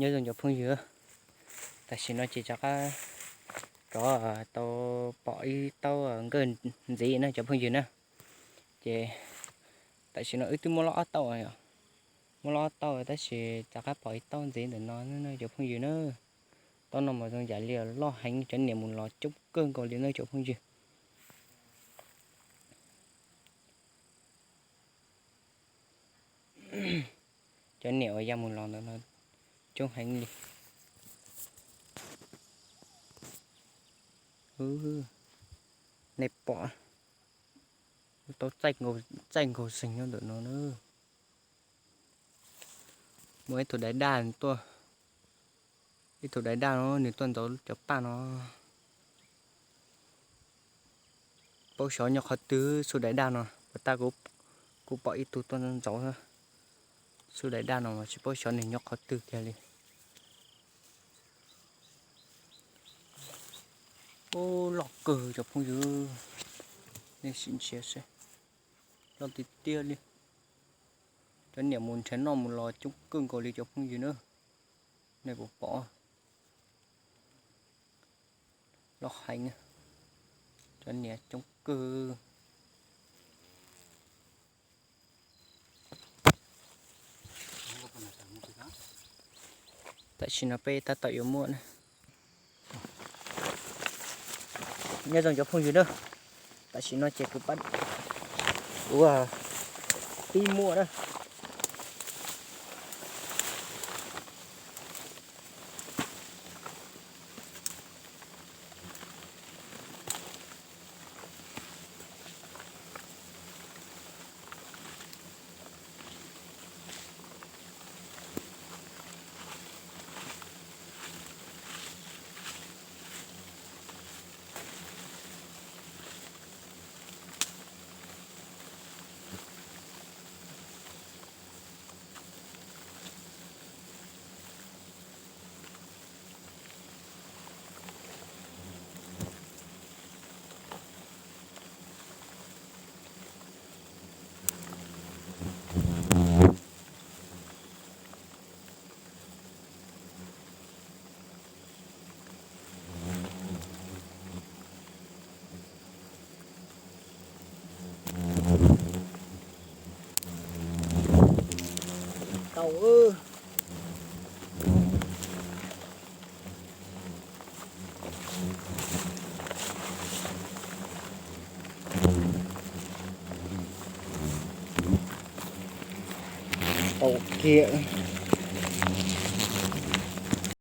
Nyob zoo cov phooj ywg, tam sim no ces rov qab rov tau pom ib taub nkawj ntxiv na cov phooj ywg na. Ces tam sim no wb twb muab loj ob taub, muab loj ob taub tab sis rov qab pom ib taub ntxiv ntawm no cov phooj ywg na. Taub no mas zoo yam li loj heev, cov niam mus los coob kawg nkaus li na cov phooj ywg. Cov niam uas ya mus los ntawm no coob heev li. Nej pom, taub txaij nkaus xeeg nyob ntawm no na. Muaj ib tug daiv daj tuaj, ib tug daiv daj no nws tuaj ntxov cov paj no. Paub xyov nyob qhov twg xub daiv daj no, puas tag kuv pom ib tug tuaj ntxov xub daiv daj no mas tsis paub xyov nws nyob qhov twg kiag li. Ub, loj kawg cov phooj ywg, nej sim ntsia seb, loj tiag tiag li. Cov niam mus nrhiav noj mus los coob kawg nkaus li cov phooj ywg na, nej puas pom. Loj heev, cov niam coob kawg. Tam sim no peb tab tom yuav muaj na. Nyob zoo cov phooj ywg na, tam sim no ces kuv pab ua pib muaj na. Tau. Tau kiag.